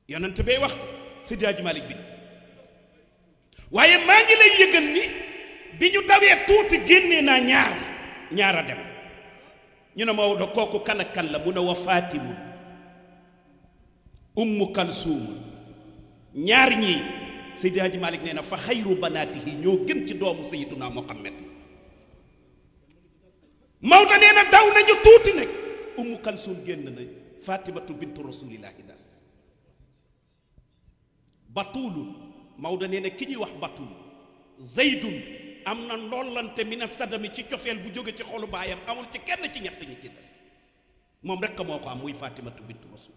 yonent bay wax Seydi Hadji Malick bi waaye maa ngi lay yëgal ni bi ñu dawee tuuti génnee naa ñaar a dem ñu ne Maodo kooku kan ak kan la mu ne wa Faatimun Ummu Kalsuum ñaar ñii Seydi Hadji Malick nee na fa xayru banaatihi ñoo gën ci doomu Sayyiduna Muhammad Maodo nee na daw nañu tuuti nag Ummu Kalsuum génn na Fatimatu bintu rasulillahi das Batuulu Maodo nee na ki ñuy wax Batuul Zaydun am na ndollante mina sadami ci cofeel bu jóge ci xolu baayam amul ci kenn ci ñett ñi ci des moom rek moo ko am muy Fatimatu bintu rasul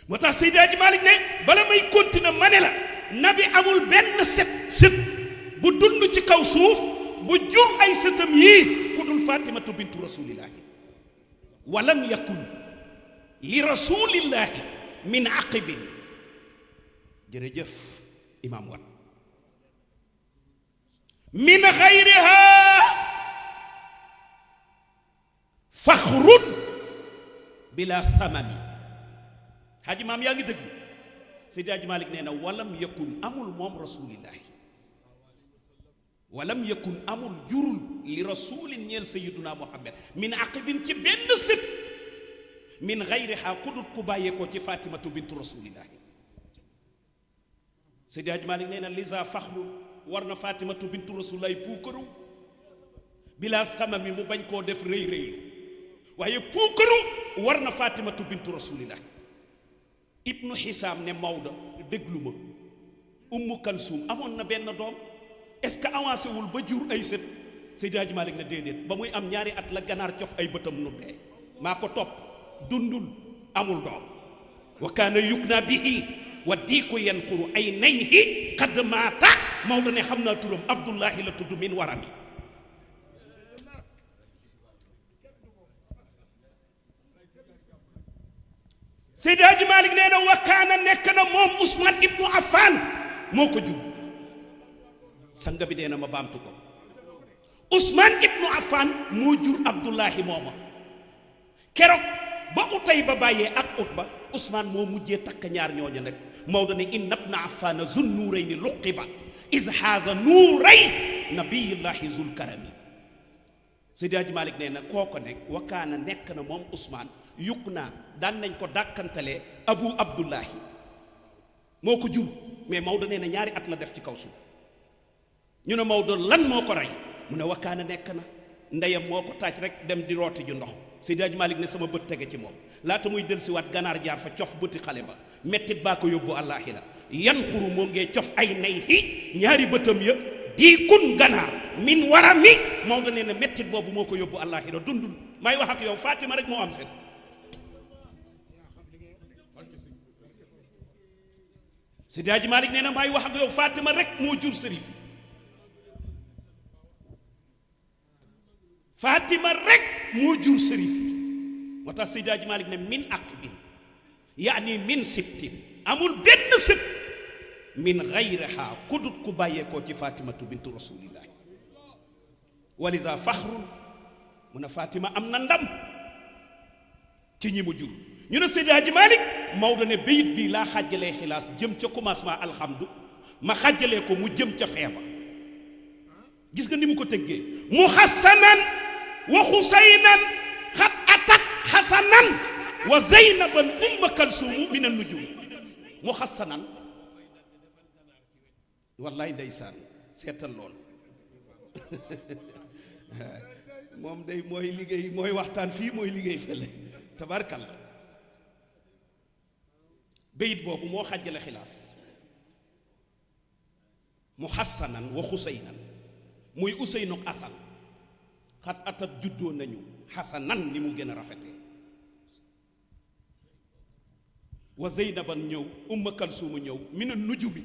moo tax Seydi Hadji Malick ne bala may continuer ma ne la nabi amul benn sët bu dund ci kaw suuf bu jur ay sëtam yii ku dul Fatimatu bintu rasulillahi walam yakun li rasulillahi min aqibin jërëjëf imam wat min xayriha faxrun bila thamami Hadji maam yaa ngi dëgg Seydi Hadji Malick nee na walam yakun amul moom rasulillahi walam yakun amul jurul li rasulin ñeel sayyiduna Muhammad min aqibin ci benn sët min xayriha ku dul ku bàyyeekoo ci Fatimatu bintu rasulillahi Seydi Hadji Malick nee na lisa faxrun war na Fatimatu bintu rasulillahi puukaru bila thamami mu bañ koo def rëy rëylu waaye puukaru war na Fatimatu bintu rasulillahi ibnu Xisaam ne Maodo déglu ma Ummu Kalsuum amoon na benn doom est-ce que avancé wul ba jur ay sët Seydi Hadji Malick ne déedéet ba muy am ñaari at la ganaar cof ay bëtam nu dee maa ko topp dundul amul doom wa kaana yukna bihi wa diiku yanquru ay nayhi qad maata Maodo ne xam naa turam Abdullahi la tudd min warami Seydi Hadji Malick nee na wa kaana nekk na moom Ousmane ibnu Affan moo ko jur sanga bi nee na ma baamtu ko Ousmane ibnu Affan moo jur Abdullahi mooma keroog ba utay ba bàyyee ak ut ba Ousmane moo mujjee takk ñaar ñooñu nag Maodo ne inna ibna Affana zun nuurayni luqiba is haaza nuuray nabiyillahi zul karami Seydi Hadji Malick nee na kooko nekk wa kaana nekk na moom Ousmane yukk naa daan nañ ko dàkkantalee Abu Abdullahi moo ko jur mais Maodo nee na ñaari at la def ci kaw suuf ñu ne Maodo lan moo ko rey mu ne wakkaana nekk na ndeyam moo ko taaj rek dem di rooti ju ndox Seydi Hadji Malick ne sama bët tege ci moom laata muy dellusiwaat ganaar jaar fa cof bëti xale ba mettit baa ko yóbbu àllaaxira yan xuru moo ngee cof ay nay hi ñaari bëtam ya di kun ganaar min warami Maodo nee na mettit boobu moo ko yóbbu àllaaxira dundul may wax ak yow Fatima rek moo am seen Seydi Hadji Malick nee na may wax ak yow Fatima rek moo jur Chérif Fatima rek moo jur Chérif moo tax Seydi Hadji Malick ne min aqbin yaani min sibtin amul benn sëb min xayriha kudut ku bàyyeekoo ci Fatimatu bintu rasulillahi walisa faxrun mu ne Fatima am na ndam ci ñi mu jur ñu ne Seydi Hadji Malick Maodo ne bayit bii laa xàjjalee xilaas jëm ca commencement alhamdu ma xàjjalee ko mu jëm ca feeba gis nga ni mu ko tëggee mu xasanan wa xusaynan xat atat xasanan wa zeynaban umma kalsuumu min an nujum mu xasanan wallaay ndeysaan seetal lool moom day mooy liggéey mooy waxtaan fii mooy liggéey fële tabarkalla bayit boobu moo xàjjale xilaas mu xasanan wa xusaynan muy Useynu ak Asan xat atat juddoo nañu xasanan ni mu gën a rafetee wa zeynaban ñëw umma kalsuuma ñëw mina nujumi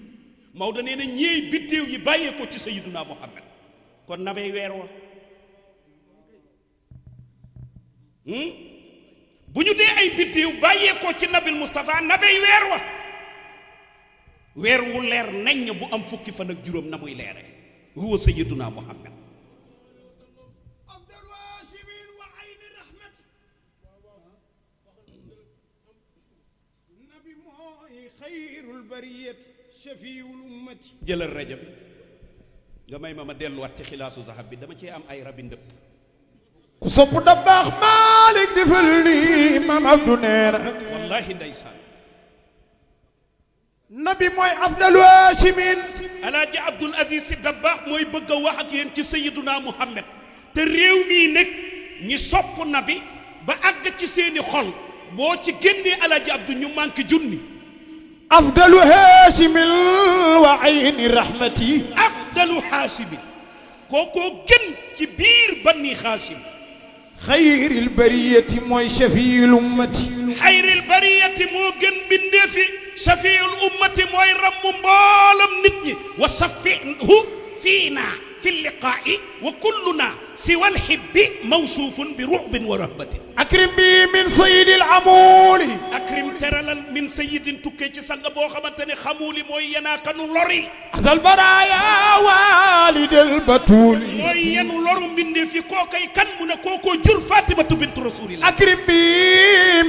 Maodo nee na ñeey biddéew yi bàyyee ko ci Sayyiduna Muhammad kon nabay weer wa bu ñu dee ay biddéew bàyyee ko ci nabil Mustafa nabay weer wa weer wu leer naññ bu am fukki fan ak juróom na muy leeree huwa Sayyiduna Muhammad xayrul bariyati shafiul ummati jëlal rajo bi nga may ma delluwaat ci xilaasu zahab bi dama cee am ay rabi ndëpp ku sopp Dabakh Malick defal ni Maam Abdou neena wallahi ndeysaan nabi mooy Abdul Haashimin alaaji Abdul Aziz Si Dabakh mooy bëgg a wax ak yéen ci Sayyiduna Muhammad te réew mii nekk ñi sopp nabi ba àgg ci seeni xol boo ci génnee alaaji Abdou ñu manqué junni afdalu haashimin wa ayni rahmati afdalu haashimin kookoo gën ci biir banni haashim xayril bariyati mooy shafiul ummati xayril bariyati moo gën bindeefi shafiul ummati mooy rammu mboolam nit ñi wa safihu fiina fi liqaa'i wa kulluna siwa alhibbi mawsuufun bi ru'bin wa rahbatin akrim bi min sayyidil amuli akrim teralal min sayyidin tukkee ci sang boo xamante ne xamuli mooy yenaakanu lori azal baraya walidel batuli mooy yenu loru mbindee fi kookay kan mu ne kookoo jur Fatimatu bintu rasulillah akrim bi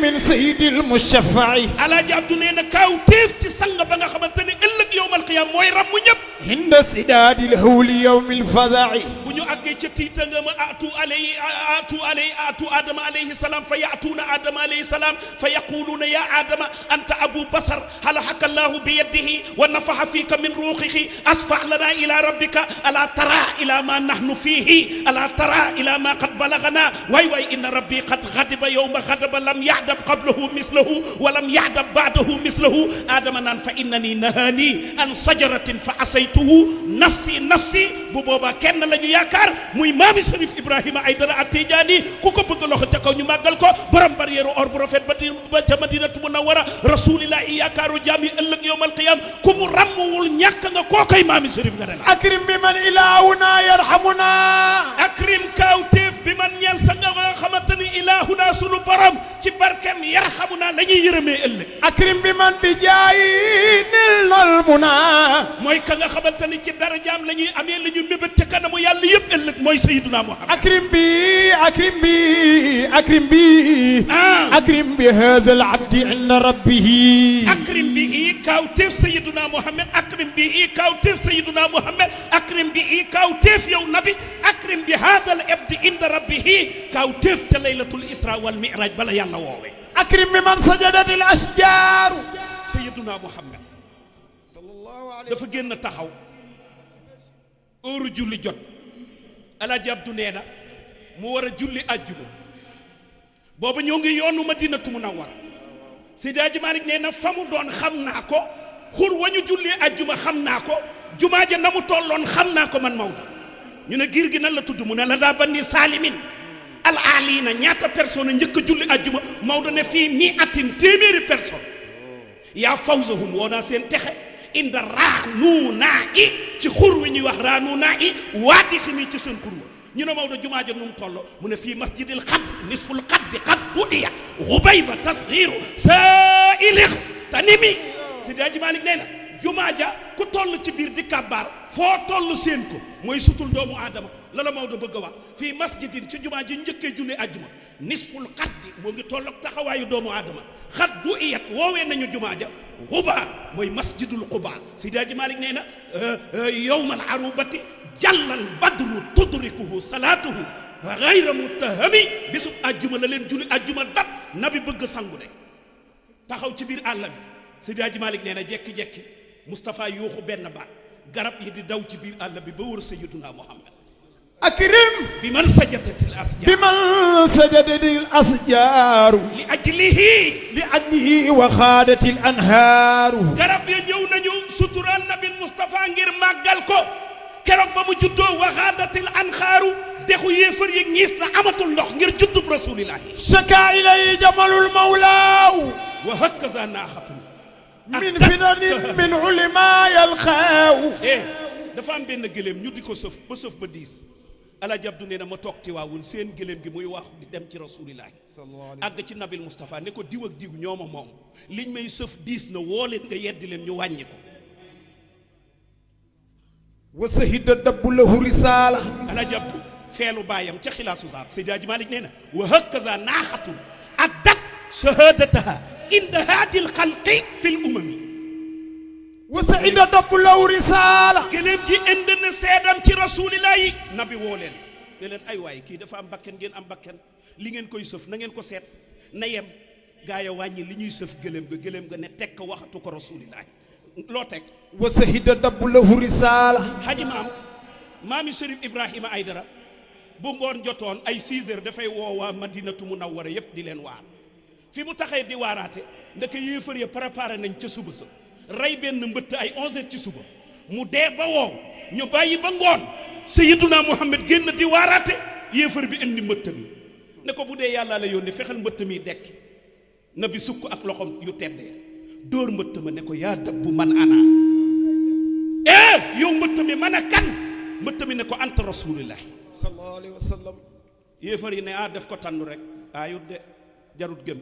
min sayyidil mushaffa'i alaaji Abdu nee na kaaw téef ci sang ba nga xamante ne ëllëg yowmal qiyaam mooy rammu ñëpp hinda sidaadil hawli yawmil fada'i bu ñu àggee ca tiita nga ma atu adama alayhi salam fa ya'tuuna adama alayhi salam fa yaquluuna ya adama anta abu basar halahaka allahu bi yadihi wa nafaha fika min ruuxihi asfa lana ila rabbika ala tara ila ma nahnu fihi ala tara ila ma qad balagana way way inna rabbi qad ghadiba yawma ghadaba lam ya'dab qablahu mislahu wa lam ya'dab ba'dahu mislahu adama naan fa innani nahani an sajaratin fa asaytuhu nafsi nafsi bu boobaa kenn lañu yaakaar muy maami Chérif Ibrahima AïDARA at TIDJANI ku ko bëgg loxo ca kaw ñu màggal ko borom barrière or bu rafet ba ca Madinatu Munawwara rasulillahi yaakaaru jaam yi ëllëg yowmal qiyam ku mu ràmmuwul ñàkk nga koo koy maami Chérif nga ne la akrim bi man ilahuna yarhamuna akrim kawteef bi man ñeel sa nga xamante ni ilahuna sunu borom ci barkem yarhamuna la ñuy yërëmee ëllëg akrim bi man bi jaayi nil nal muna mooy ka nga xamante ni ci darajaam la ñuy amee la ñu mébét ca kanamu yàlla yëpp ëllëg mooy Sayyiduna Muhammad akrim bi hada al abdi inda rabbihi akrim bi kawteef Sayyiduna Muhammad akrim bi kawteef Sayyiduna Muhammad akrim bi kawteef yow nabi akrim bi hada al abdi inda rabbihi kawteef ca laylatul isra wal mi'raj bala yàlla woowee akrim bi man sajadat al ashjar Sayyiduna Muhammad dafa génn taxaw heure julli jot alaaji Abdu nee na mu war a julli àjjuma booba ñoo ngi yoonu Madinatu Munawwara Seydi Hadji Malick nee na fa mu doon xam naa ko xur wañu julli àjjuma xam naa ko jumaa ja na mu tolloon xam naa ko man Maodo ñu ne giir gi nan la tudd mu ne la daa banni saalimin al alina ñaata personne njëkk a julli àjjuma Maodo ne fii mi atin téeméeri personne yaa fawzahum woo naa seen texe inda raanunaa i ci xur wi ñuy wax raanunaa i waati ximi ci seen xur wa ñu ne Maodo jumaa ja nu mu toll mu ne fii masjidil xadr nisful xaddi xad budiya xubayba tasxiiru saa'ilix tanimi Seydi Hadji Malick nee na jumaa ja ku toll ci biir di kàbbaar foo toll seen ko mooy sutul doomu aadama la la Maodo bëgg a wax fii masjidin ci jumaa ji njëkkee julli àjjuma nisful xaddi moo ngi toll ak taxawaayu doomu aadama xat du iyat woowee nañu jumaa ja xuba mooy masjidul xuba Seydi Hadji Malick nee na yowmal arubati jàllal badru tudrikuhu salaatuhu gayra muttahami bisub àjjuma la leen julli àjjuma dat nabi bëgg sangu de taxaw ci biir àll bi Seydi Hadji Malick nee na jekki-jekki Moustapha yuuxu benn baat garab yi di daw ci biir àll bi ba wër Sayyiduna Muhammad akrim bi man sajadatil asjar bi man sajadatil asjar li ajlihi wa xaadatil anhaaru garab ya ñëw nañu sutural nabi Moustapha ngir màggal ko keroog ba mu juddoo wa xaadatil anhaaru dexu yéefar yi ñiis na amatul ndox ngir juddub rasulillahi shaka ilay jamalul mawlaaw wa hakaza naaxatu min finanin min ulama yalxaaw dafa am benn gëléem ñu di ko sëf ba diis Alaaji Abdu nee na ma toog Tiwaawul seen gëléem gi muy wax di dem ci rasulillahi àgg ci nabil Moustapha ne ko diw ak diw ñoo ma moom liñ may sëf diis na woo leen nga yeddi leen ñu wàññi ko wa sahida dabbu lahu risaala Alaaji Abdu feelu baayam ca xilaasu zaab Seydi Hadji Malick nee na wa hakaza naaxatun addat shahadataha inda haadil xalqi fil umami وسعيد دب له رسالة gëléem gi indi na seedam ci rasulillahi nabi woo leen ne leen ay waay kii dafa am bakken ngeen am bakken li ngeen koy sëf na ngeen ko seet na yem gaa ya wàññi li ñuy sëf gëléem ga ne tekk waxatu ko rasulillahi loo teg وسعيد دب له رسالة haji maami Chérif Ibrahima AïDARA bu ngoon jotoon ay 6 heures dafay woo waa Madinatu Munawwara yépp di leen waar fi mu taxee di waaraate ndeke yéefar ya préparé nañ ca suba sa rey benn mbëtt ay 11 heures ci suba mu dee ba woow ñu bàyyi ba ngoon Sayyiduna Muhammad génn di waaraate yéefar bi indi mbëtt mi ne ko bu dee yàlla la yónni fexeel mbëtt mi dekk na bi sukk ak loxom yu teddee dóor mbëtt ma ne ko yaa dëbbu man ana yow mbëtt mi man a kan mbëtt mi ne ko anta rasulullah sallallahu alayhi wa sallam yéefar yi ne def ko tànn rek ayut de jarut gëm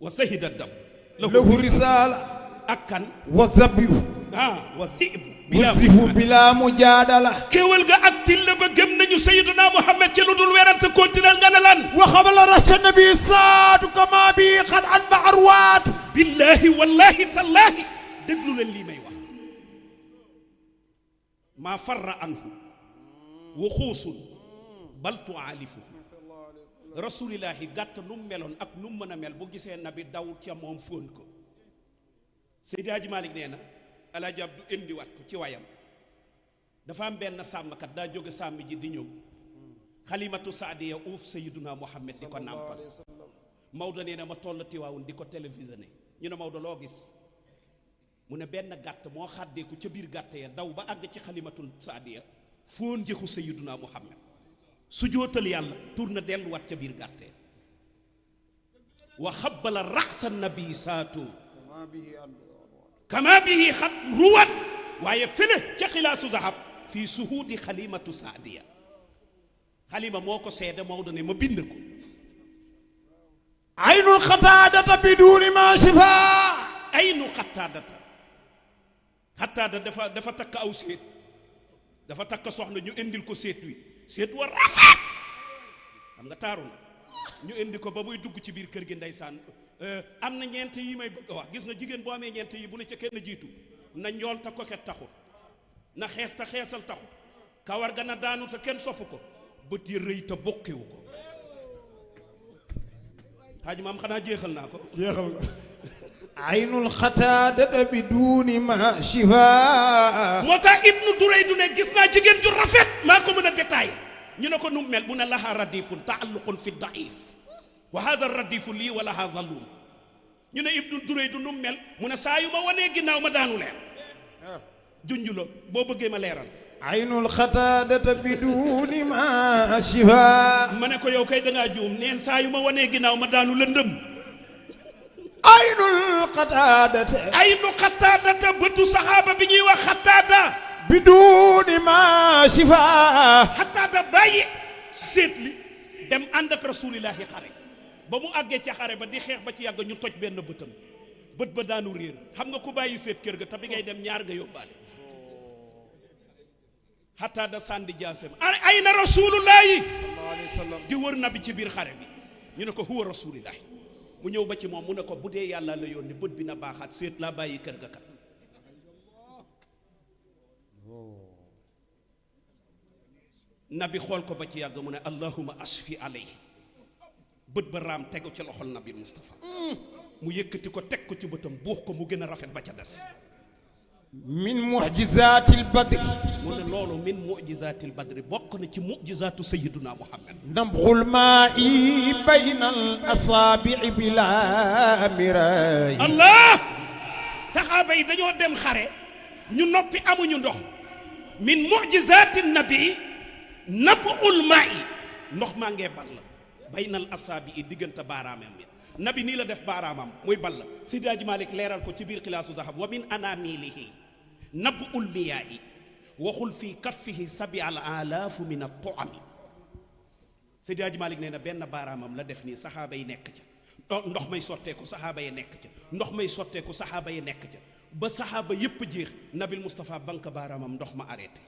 wa sahida dab lahu risala ak kan wa zabihu wa zibu wasihu bila mujadala kéwal ga ak til la ba gëm nañu sayyiduna Muhammad ci lu dul werante continuel nga ne lan wa xabala rasha nabi saadu kama bi xad an ba arwaat billahi wallahi tallahi déglu leen lii may wax maa farra anhu waxuusul bal tuaalifu rasulillahi gàtt nu mu meloon ak nu mu mën a mel bu gisee nabi daw ca moom fóon ko Seydi Hadji Malick nee na Alaaji Abdu indiwaat ko ci wayam dafa am benn sàmmkat daa jóge sàmm ji di ñëw xalimatu saadiya uuf Sayyiduna Muhammad di ko nàmpal Maodo nee na ma toll Tiwaawun di ko télévisionné ñu ne Maodo loo gis mu ne benn gàtt moo xàddeeku ca biir gàtt ya daw ba àgg ci xalimatul saadiya foon jëxu Sayyiduna Muhammad su jootal yàlla tur na delluwaat ca biir gàtt ya wa xabbala ra'sa nabi saatu kama bihi xat ruwat waaye fële ca xilaasu zahab fii suhuudi xalimatu saadiya xalima moo ko seede Maodo ne ma bind ko aynul xataadata biduni ma shifa aynu xataada dafa takk aw séet dafa takk soxna ñu indil ko séet wi séet wa rafet xam nga taaru na ñu indi ko ba muy dugg ci biir kër gi ndeysaan am na ñeent yi may bëgg a wax gis nga jigéen boo amee ñeent yi bu la ca kenn jiitu na njool te koket taxul na xees te xeesal taxul kawar ga na daanu te kenn sofu ko bët yi rëy te bokkiwu ko xaaji maam xanaa jeexal naa ko jeexal nga aynul xataadata biduni ma shifa moo tax ibnu duray du ne gis naa jigéen ju rafet maa ko mën a détaillé ñu ne ko nu mel mu ne laha radifun taalluqun fi daif wa hada radifu lii wa laha zalum ñu ne ibnu duray du nu mel mu ne saa yu ma wanee ginnaaw ma daanu leer junju la boo bëggee ma leeral aynul xataadata biduni ma shifa ma ne ko yow kay dangaa juum neen saa yu ma wanee ginnaaw ma daanu lëndëm aynul xataadata bëtu saxaaba bi ñuy wax xataada biduni ma shifa xataada bàyyi seet li dem ànd ak rasulillahi xare ba mu àggee ca xare ba di xeex ba ci yàgg ñu toj benn bëtam bët ba daanu réer xam nga ku bàyyi seet kër ga te bi ngay dem ñaar nga yóbbaale xataada sàndi jaasem ay na rasulullahi di wër nabi ci biir xare bi ñu ne ko huwa rasulillahi mu ñëw ba ci moom mu ne ko bu dee yàlla la yónni bët bi na baaxaat seet laa bàyyi kër ga kat nabi xool ko ba ci yàgg mu ne allahuma asfi alay bët ba raam tegu ci loxol nabi Mustafa mu yëkkati ko teg ko ci bëtam buux ko mu gën a rafet ba ca des min mu'jizatil badri mu ne loolu min mu'jizatil badri bokk na ci mu'jizatu sayyiduna Muhammad nabxul maa'i baynal asaabi'i bila miray allah saxaaba yi dañoo dem xare ñu noppi amuñu ndox min mu'jizatin nabi nabxul maa'i ndox maa ngee ball baynal asaabi'i diggante baaraamam ya nabi nii la def baaraamam muy ball Seydi Hadji Malick leeral ko ci biir xilaasu zahab wa min anamilihi nabul miyaa'i waxul fii kaffihi sabi al alaafu min at-tu'ami Seydi Hadji Malick nee na benn baaraamam la def nii saxaaba yi nekk ca ndox may sotteeku saxaaba yi nekk ca ndox may sotteeku saxaaba yi nekk ca ba saxaaba yépp jeex nabil Moustapha banque baaraamam ndox ma arrêté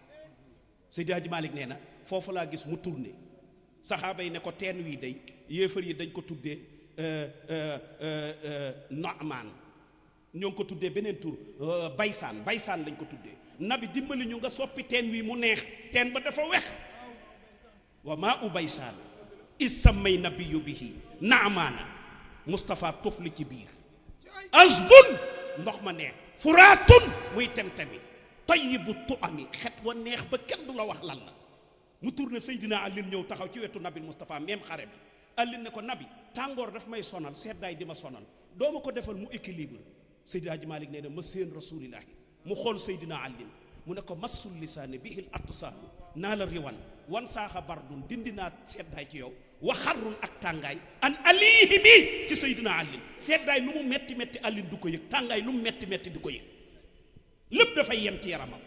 Seydi Hadji Malick nee na foofu laa gis mu tourné saxaaba yi ne ko teen wii day yéefar yi dañ ko tuddee Naamaan ñoo ngi ko tuddee beneen tur baysaan lañ ko tuddee nabi dimbali ñu nga soppi teen wi mu neex teen ba dafa wex wa maa u baysaan isamay nabiyu bihi naamaana Moustapha tofli ci biir asbun ndox ma neex furaatun muy tem-temi tayyibu tuami xet wa neex ba kenn du la wax lan la mu tourné Seydina Alioune ñëw taxaw ci wetu nabil Moustapha même xare bi Alioune ne ko nabi tàngoor daf may sonal seddaay di ma sonal doo ma ko defal mu équilibre Seydi Hadji Malick nee na ma seen rasulillahi mu xool Seydina Alioune mu ne ko massul lisaani bihil atsaanu naa la riwan wan saaxa bardun dindi naa seddaay ci yow waxarrun ak tàngaay an alihimi ci Seydina Alioune seddaay lu mu metti metti Alioune du ko yëg tàngaay lu mu metti metti du ko yëg lépp dafay yem ci yaramam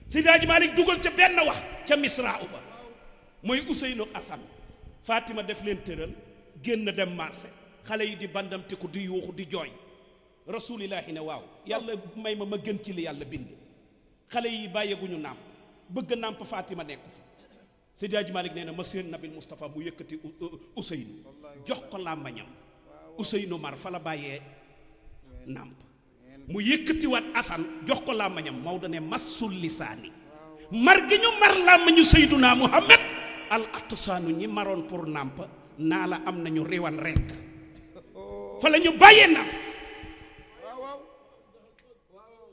Seydi Hadji Malick dugal ca benn wax ca misra uba mooy Ousseynou Assane Fatima def leen tëral génn dem marché xale yi di bandamtiku di yuuxu di jooy rasulillahi ne waaw yàlla may ma gën ci li yàlla bind xale yi bàyyeeguñu nàmp bëgg nàmp Fatima nekku fa Seydi Hadji Malick nee na ma seen nabil Moustapha mu yëkkati Ousseynou jox ko làmbañam Ousseynou mar fa la bàyyee nàmp mu yëkkatiwaat Assane jox ko làmbañam Maodo ne massul lisaani mar gi ñu mar làmbañu Seyduna Muhammad al atsaanu ñi maroon pour nàmp naa la am nañu riwan rekk fa la ñu bàyyee nàmp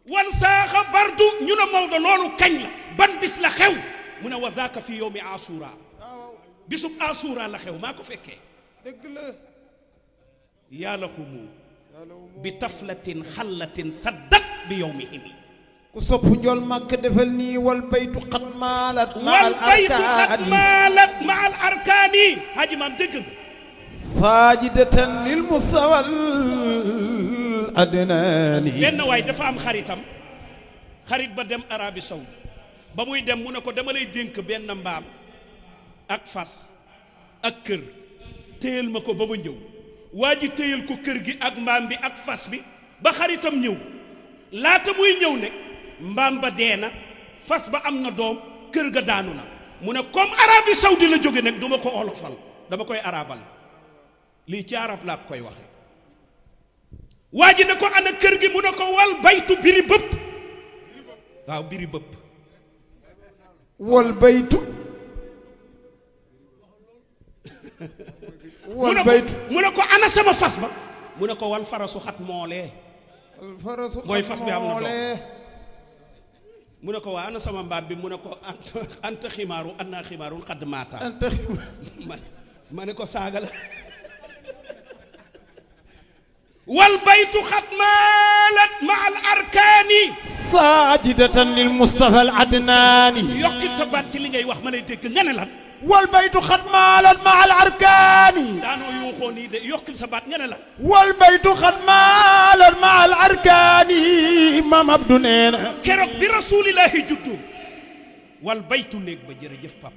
wan saaxa bardu ñu ne Maodo loolu kañ la ban bis la xew mu ne wazaaka fi yowmi asura bisub asura la xew maa ko fekkee dëgg la yàlla xumu bi taflatin xallatin saddat bi yowmihimi ku sopp njool màkk defal nii wal baytu xat maalat wal baytu xat maalat ma al arkaani haji maam dëgg nga saajidatan lil musawal adnaani benn waay dafa am xarit ba dem Arabie Saoudi ba muy dem mu ne ko dama lay dénk benn mbaam ak fas ak kër téyel ma ko ba ma ñëw waa ji téyel ko kër gi ak mbaam bi ak fas bi ba xaritam ñëw laata muy ñëw ne mbaam ba dee na fas ba am na doom kër ga daanu na mu ne comme Arabie Saoudi la jóge nag duma ko olofal dama koy arabal lii ci arab laa koy waxe waa ji ne ko ana kër gi mu ne ko wal baytu biri bëpp waaw biri bëpp wal baytu mu ne ko ana sama fas ba mu ne ko wal farasu xat moolee mooy fas bi am na doom mu ne ko waa ana sama mbaam bi mu ne ko anta ximaaru anna ximaarun xadd maata ma ne ko saaga la wal baytu xat maalat ma al arkaani saajidatan lil mustafa al adnaani yokkil sa baat ci li ngay wax ma lay dégg nga ne lan wal baytu xat maalat ma al arkaani daanoo yuuxoo nii de yokkil sa baat nga ne lan wal baytu xat maalat ma al arkaani maam Abdou nee na keroog bi rasulillahi juddu wal baytu néeg ba jërëjëf pap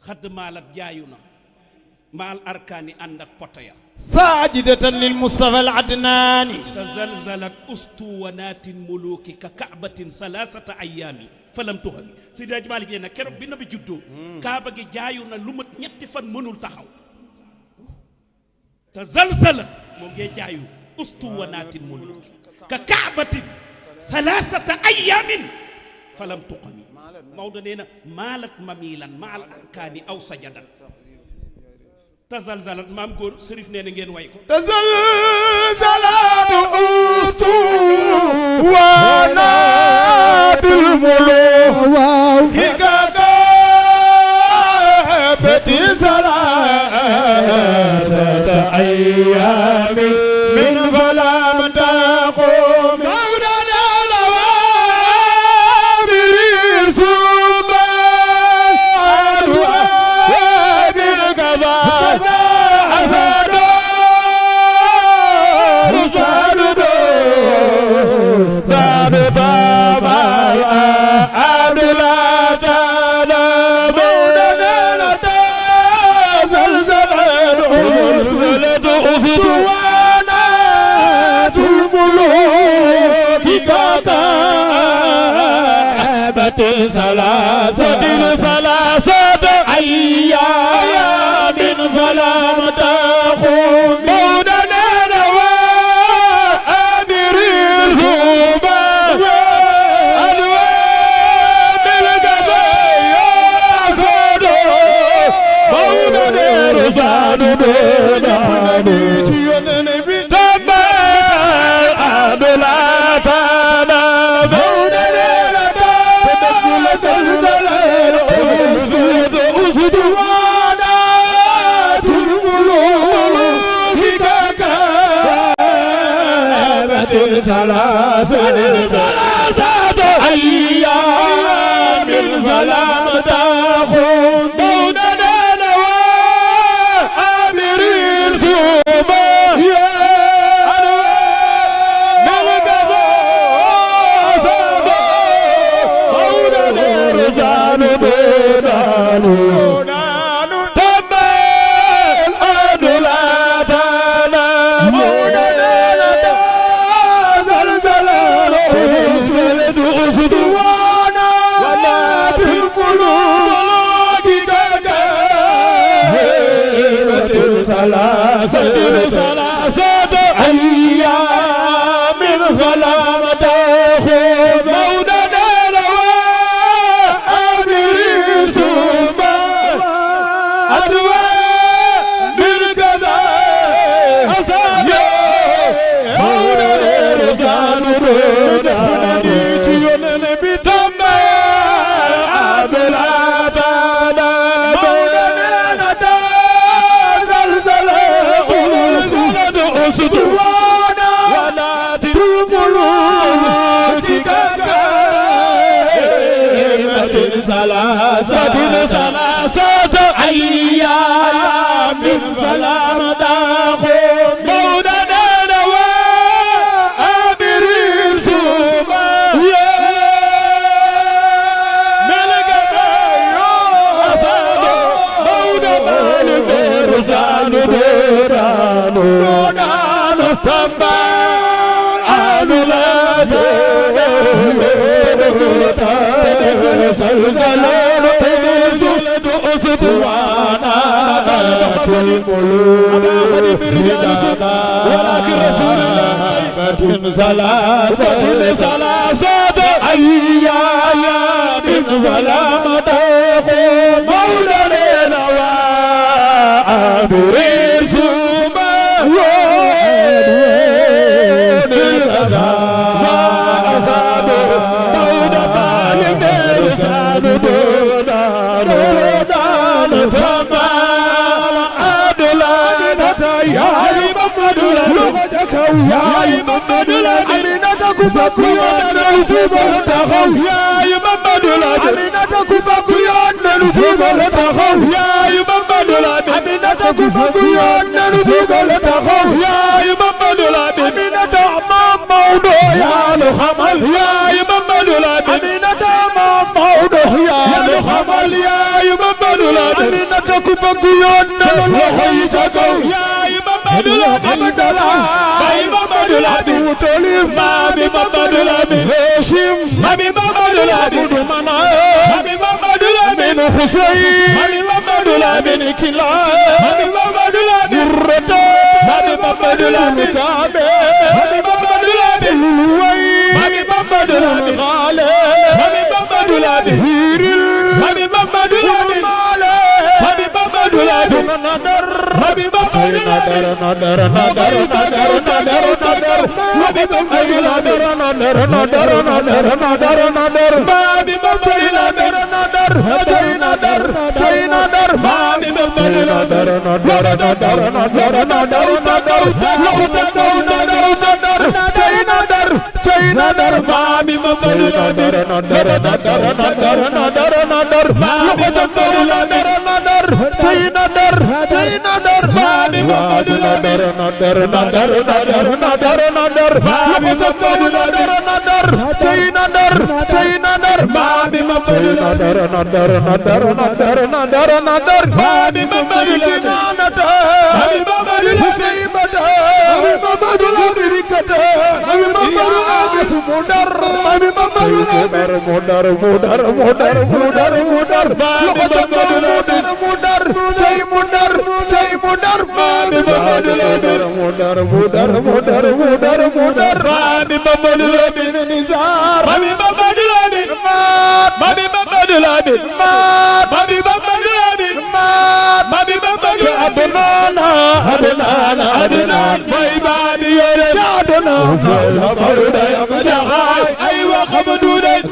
xadd maalat jaayu na ma al arkaani ànd ak poto ya saajidatan lil mustafa al adnaani tazalzalat ustuwanatin muluki ka kaabatin salasata ayaami falam tuhami Seydi Hadji Malick nee na keroog bi nabi juddoo kaaba gi jaayu na lu mat ñetti fan mënul taxaw tazalzalat moo ngee jaayu ustuwanatin muluki ka kaabatin salasata ayaamin falam tuhami Maodo nee na maalat mamilan ma al arkaani aw sajadat tazalzalat maam góor sërif nee na ngeen way ko tazalzalat ustu wanatul muluk ki kakabati salasata ayyamin min falam taqum ثلاثة أيام فلم تخم مولنا ثلاثة أيام فلم تخن دوننا نوامر الزوبة ثلاثة أيام فلم تخن مودنا نوامر الزوبة أدواء من كذا مودنا رزان روداني تيونن بدم أبلادنا مودنا ندا زلزلة أسدوانا ولا تلملون تكاكا ثلاثة أيام فلم تخن مودنا نوامر الزوبة ملك مودنا لفرزان دوران تنبا أولاد زلزال زلد أسطوانا الملوك ولكن رسول الله ثلاثة أيام فلم تخن مولنا نوامر الزوبة يا محمد أمينة كفاك يا نلتوب لتخو يا محمد أمينة كفاك يا نلتوب لتخو يا محمد أمينة كفاك يا نلتوب لتخو يا محمد أمينة أمام موضوع يا الخمل يا محمد أمينة أمام موضوع يا الخمل يا محمد أمينة كفاك يا نلتوب لتخو يا محمد أمينة Mamadou Lamine Tolim Mami Mamadou Lamine Hashim Mami Mamadou Lamine Mana Mami Mamadou Lamine Hussein Mami Mamadou Lamine Kila Mami Mamadou Lamine Rata Mami Mamadou Lamine Kabe Mami Mamadou Lamine Luwai Mami Mamadou Lamine Khale Mami Mamadou Lamine Hiril Mami Mamadou Lamine Male Mami Mamadou Lamine Nadar Mami Mamadou Lamine Nadar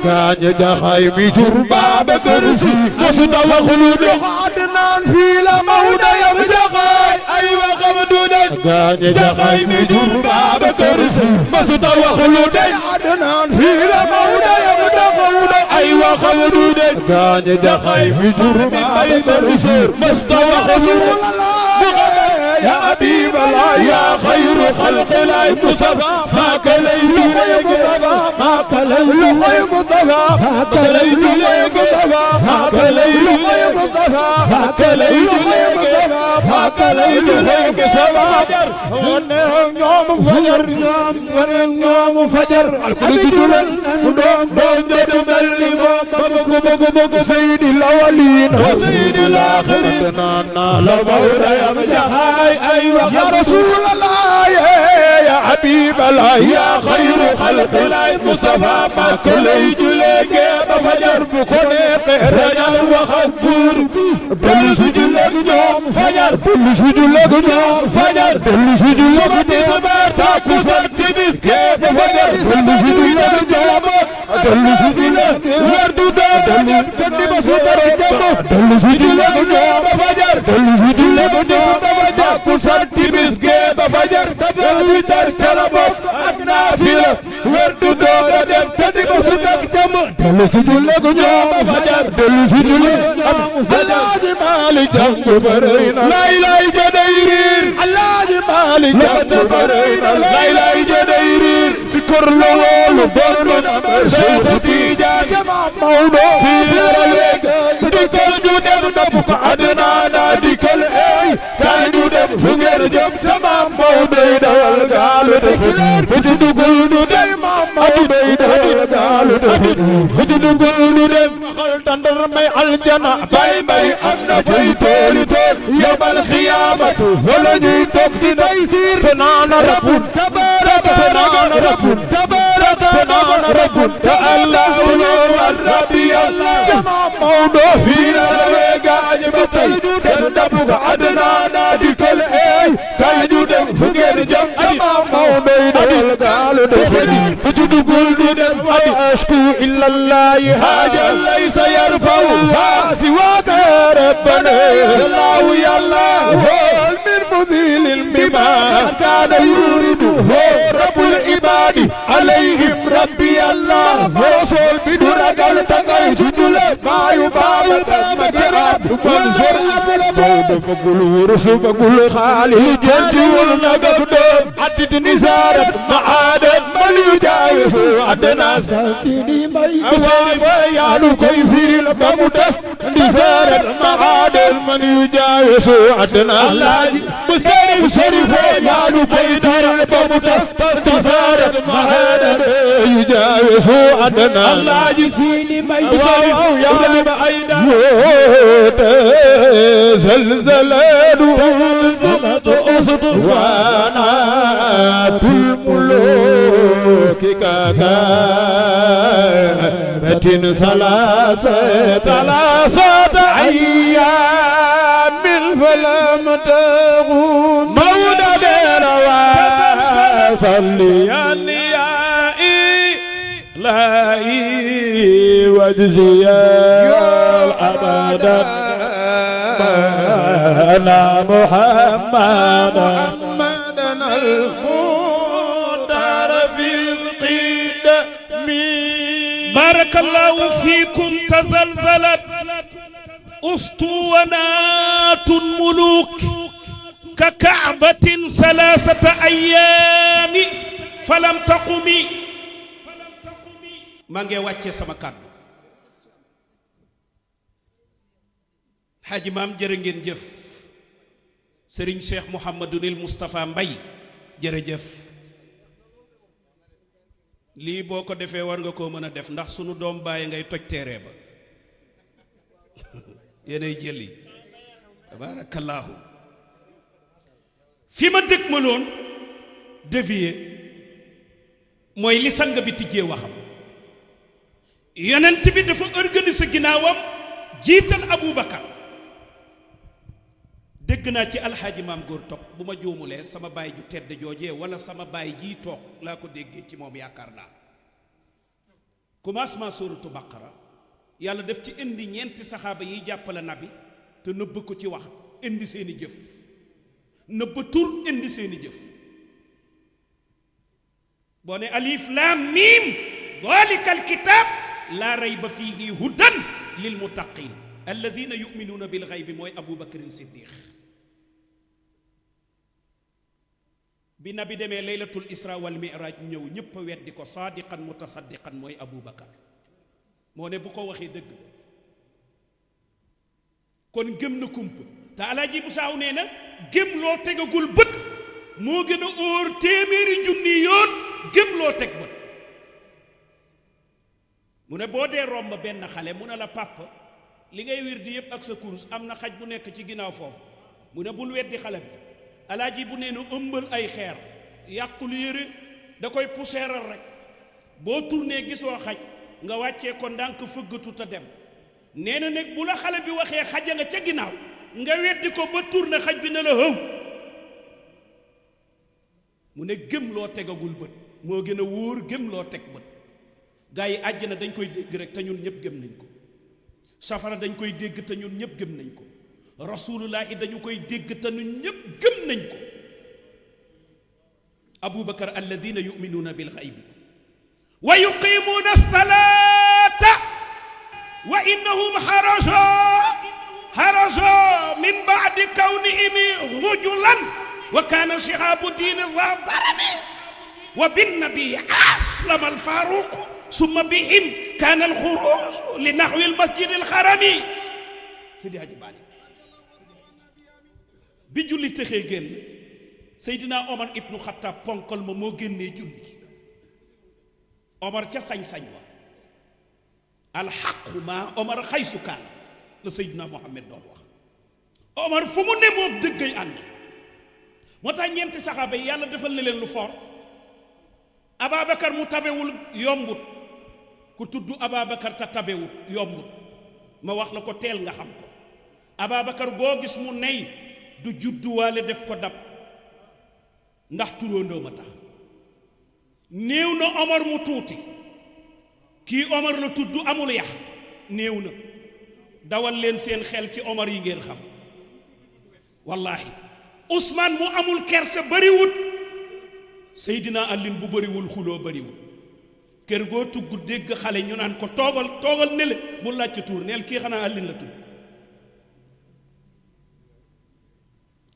كان جخاي بجر باب كرسي مصد وخلود عدنان في لموضع يا جخاي أيوة خمدود كان جخاي بجر باب كرسي masuta waxlu day adnaan fii la mawda yabda qawda ay waxamdu day gaañe daxay fi jurmi ay barusur masuta waxlu يا حبيب الله يا خير خلق الله مصطفى ما كليل مصطفى ما كليل مصطفى ما كليل مصطفى ما كليل مصطفى ما كليل مصطفى ما كليل مصطفى يوم فجر يوم فجر الكل سجل دوم بك سيد الاولين وسيد الاخرين نانا لا مولى يا مجاهد يا رسول الله يا حبيب الله يا خير خلق الله مصطفى ما كليت لك بفجر بكونك رجال وخبور بل سجلك يوم فجر بل سجلك يوم فجر بل سجلك تسمر تاكوسك تبس كيف فجر بل سجلك يوم بل سجلك ورد دادل كنت بسطر الجمع بل سجلك يوم فجر بل سجلك يوم فجر كوسك تبس كيف فجر تبل تر كلامك أكنافيل ورد دادل كنت بسطر الجمع بل سجلك يوم فجر بل سجلك يوم فجر مالك جنب برينا لا إله جدير الله مالك جنب برينا لا إله جدير شكر له لبرنا شيخ تيجان جمع مولو في فرلك ديكل جودم دبك أدنى ديكل أي كاي جودم فغير جم جمع مولو دال قال دكلر بتدقل دم مولو دال قال بتدقل دم خل تندر مي الجنة باي باي أنا جاي تولي تول يوم القيامة ولا جاي تبدي نيسير تنانا ربون تبارك تنانا ربون تبارك تنانا ربون الله ربي الله جمع مولو فينا لويقا عجبتي تندبك عدنا نادي كل اي كايدودم فقير جم جمع مولو دال دخلي بجدقل دودم أشكو إلا الله حاجة ليس يرفعها سواك ربنا الله يا الله هو من مذيل بما كان يريد هو رب العباد عليهم ربي الله رسول بدون قال تقاي جدول ما يبارك مكراب وانصر جود بقول ورس بقول خالي جد والنقد عدد نزار معاد من يجاوز عدنا سيدي ما يشوف يا لو كيفير لبمدس نزار معاد من يجاوز عدنا شريف يا لو كيفير لبمدس نزار معاد يجاوز عدنا الله يسيني ما يشوف يا رب أيدارا زلزلة أسد وانا الملوك كاكابة ثلاثة أيام فلم تغون مولى ديروا صليان يا إلهي واجزيا أبدا أنا محمدا المختار في القدم بارك الله فيكم تزلزلت أسطوانات الملوك ككعبة 3 أيام فلم تقمي ما ngi wàcce sama kàddu Haji Maam jërë ngeen jëf Serigne Cheikh Mouhamadoul Moustapha Mbaye jërëjëf lii boo ko defee war nga koo mën a def ndax sunu doom bàyyi ngay toj teere ba yéenay jëli tabaarakallaahu fi ma dëkk ma loon dévier mooy li sang bi tijjee waxam yonent bi dafa organiser ginnaawam jiital Aboubacar dégg naa ci alxaaji maam góor topp bu ma juumulee sama baay ju tedd joojee wala sama baay jii toog laa ko déggee ci moom yaakaar naa commencement suuratu baqara yàlla def ci indi ñeenti saxaaba yiy jàppale nabi te nëbb ko ci wax indi seeni jëf nëbb tur indi seeni jëf boo ne alif lam mim dalika alkitab la rayba fihi hudan lil muttaqin alladhina yu'minuna bil ghaybi mooy Abu Bakrin Siddiq bi nabi demee laylatul isra wal mi'raj ñëw ñëpp a weddi ko saadiqan mutasaddiqan mooy Abu Bakar moo ne bu ko waxee dëgg kon gëm na kump te alaaji bu saaw nee na gëm loo tegagul bët moo gën a óor téeméeri junni yoon gëm loo teg bët mu ne boo dee romb benn xale mu ne la papa li ngay wirdi yëpp ak sa kurus am na xaj bu nekk ci ginnaaw foofu mu ne bul weddi xale bi alaaji bu nee na ëmbal ay xeer yàqul yére da koy puseeral rek boo tourné gisoo xaj nga wàccee ko ndànk fëggatu te dem nee na nag bu la xale bi waxee xaja nga ca ginnaaw nga weddi ko ba tourné xaj bi ne la hëw mu ne gëm loo tegagul bët moo gën a wóor gëm loo teg bët gaa yi àjjana dañ koy dégg rek te ñun ñëpp gëm nañ ko safara dañ koy dégg te ñun ñëpp gëm nañ ko rasulullahi dañu koy dégg te ñun ñëpp gëm nañ ko abubakar alladina yuminuuna bil xaybi wa yuqimuuna alsalata wa innahum harajo min baadi kawnihim rujulan wa kaana shihaabu diini za darami wa binnabi aslama alfaruq summa bihim kaana alxuruj li naxwi almasjid alxarami Sidi Hadji Malick bi julli texee génn Seydina Omar ibnu Xattaab ponkal ma moo génnee julli Omar ca sañ-sañ wa alxaqu ma Omar xaysu kaan la Seydina Mohamed doon wax Omar fu mu ne moo dëggay ànd moo tax ñeenti saxaaba yi yàlla defal na leen lu fort Ababacar mu tabewul yombut ku tudd Ababacar te tabewut yombut ma wax la ko teel nga xam ko Ababacar boo gis mu ney du judduwaale def ko dab ndax turóondoo ma tax néew na Omar mu tuuti kii Omar la tudd amul yax néew na dawal leen seen xel ci Omar yi ngeen xam wallahi Ousmane mu amul kersa bariwut Seydina Alioune bu bariwul xuloo bariwut kër goo tugg dégg xale ñu naan ko toogal nele bu laajte tuur neel kii xanaa Alioune la tudd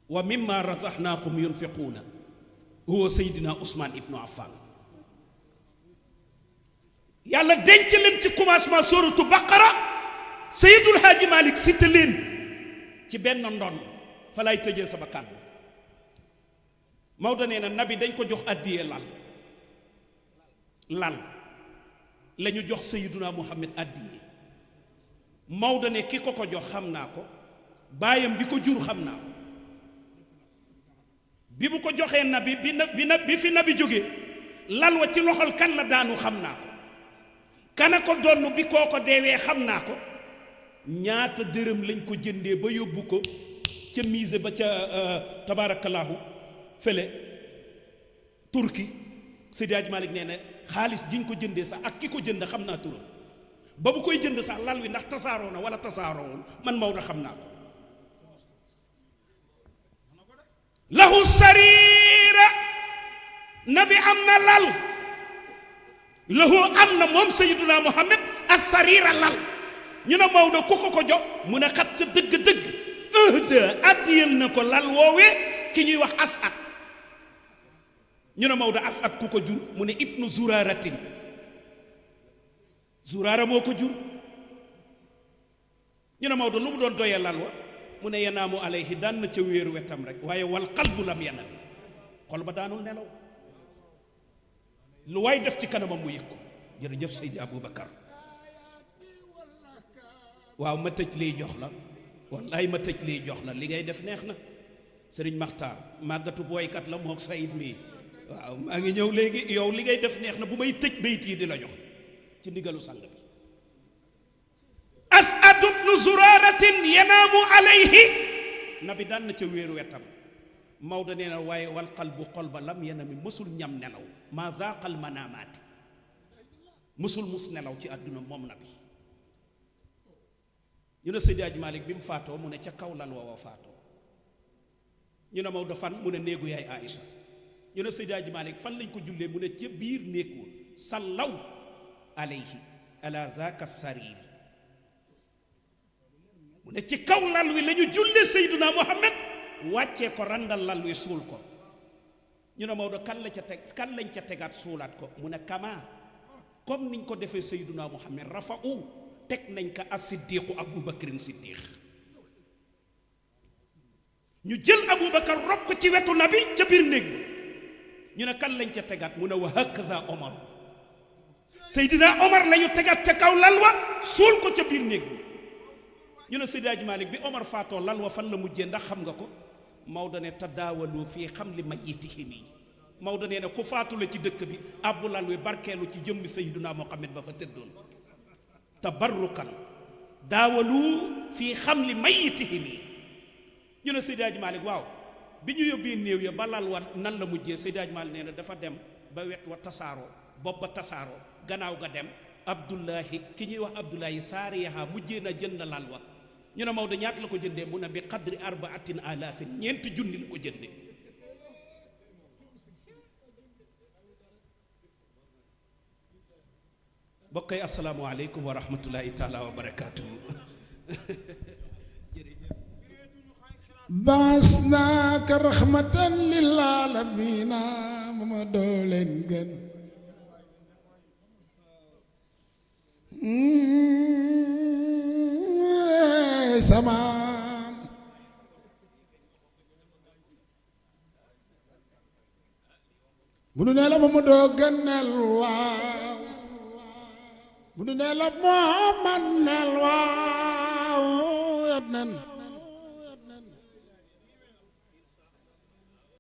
wa mimma razaqnaakum yunfiquuna huwa Seydina Ousmane ibnu Affan yàlla denc leen ci commencement suratu Baqara Seydul Haaji Malick cité leen ci benn ndon fa lay tëjee sama kàddu Maodo nee na nabi dañ ko jox addiyee lal la ñu jox Seydina Muhammad addiyee Maodo ne ki ko jox xam naa ko baayam bi ko jur xam naa ko bi bu ko joxee nabi bi fi nabi jógee lal wa ci loxol kan la daanu xam naa ko kana ko donn bi koo ko deewee xam naa ko ñaata dërëm lañ ko jëndee ba yóbbu ko ca mise ba ca tabarakallahu fële turki Seydi Hadji Malick nee na xaalis jiñ ko jëndee sax ak ki ko jënd xam naa turam ba bu koy jënd sax lal wi ndax tasaaroo na wala tasaaroowul man Maodo xam naa ko lahu sarira nabi am na lal lahu am na moom Seydina Muhammad as sarira lal ñu ne Maodo ku ko jox mu ne xat sa dëgg-dëgg addiyal na ko lal woowee ki ñuy wax Asad ñu ne Maodo Asad ku ko jur mu ne ibnu Zuraratin Zurara moo ko jur ñu ne Maodo lu mu doon doyee lal wa mu ne yanaamu alayhi daan na ca wéeru wetam rek waaye wal qalbu lam yanam xol ba daanul nelaw lu waay def ci kanamam mu yëg ko jërëjëf Seydi Aboubacar waaw ma tëj liy jox la wallaay ma tëj liy jox la li ngay def neex na sëriñ Maxtaar màggatu booykat la mook Sayid mii waaw maa ngi ñëw léegi yow li ngay def neex na bu may tëj bayit yi di la jox ci ndigalu sang bi As'ad ibnu Zuraratin yanaamu alayhi nabi daan na ca wéeru wetam Maodo nee na waaye wal qalbu xol ba lam yanami mësul ñam nelaw maa zaaqal manaamaati mësul mus nelaw ci àdduna moom nabi ñu ne Seydi Hadji Malick bi mu faatoo mu ne ca kaw lal wa faatoo ñu ne Maodo fan mu ne néegu yaay Aïcha ñu ñu ne Seydi Hadji Malick fan lañ ko jullee mu ne ca biir néeg wa sallaw alayhi ala zaka sariri mu ne ci kaw lal wi la ñu jullee Seydina Muhammad wàccee ko randal lal wi suul ko ñu ne Maodo kan lañ ca tegaat suulaat ko mu ne kama comme niñ ko defee Seydina Muhammad rafa'u teg nañ ko as-siddiqu Abu Bakrin Siddiq ñu jël Abu Bakar rok ko ci wetu nabi ca biir néeg bi ñu ne kan lañ ca tegaat mu ne wa hakaza Omar Seydina Omar la ñu tegaat ca kaw lal wa suul ko ca biir néeg bi ñu ne Seydi Hadji Malick bi Omar faatoo lal wa fan la mujjee ndax xam nga ko Maodo ne tadaawalu fii xam li mayyitihim yi Maodo nee na ku faatu la ci dëkk bi abbu lal wi barkeelu ci jëmmi Seydina Muhammad ba fa tëddoon tabarrukan daawalu fii xam li mayyitihim yi ñu ne Seydi Hadji Malick waaw bi ñu yóbbee néew ya ba lal wa nan la mujjee Seydi Hadji Malick nee na dafa dem ba wet wa tasaaroo bopp ba tasaaroo gannaaw ga dem Abdullahi ki ñuy wax Abdullahi saariyaha mujjee na jënd lal wa ñu ne Maodo ñaata la ko jëndee mu ne bi qadri 4000 ñeenti junni la ko jëndee mbokk yi assalaamu aleykum wa rahmatullahi taala wa barakaatuhu baasnaaka rahmatan lil aalamiina ma doo leen gën samaam bu nu nee la ma doo gënal waaw bu nu nee la moo man nel waaw yat nen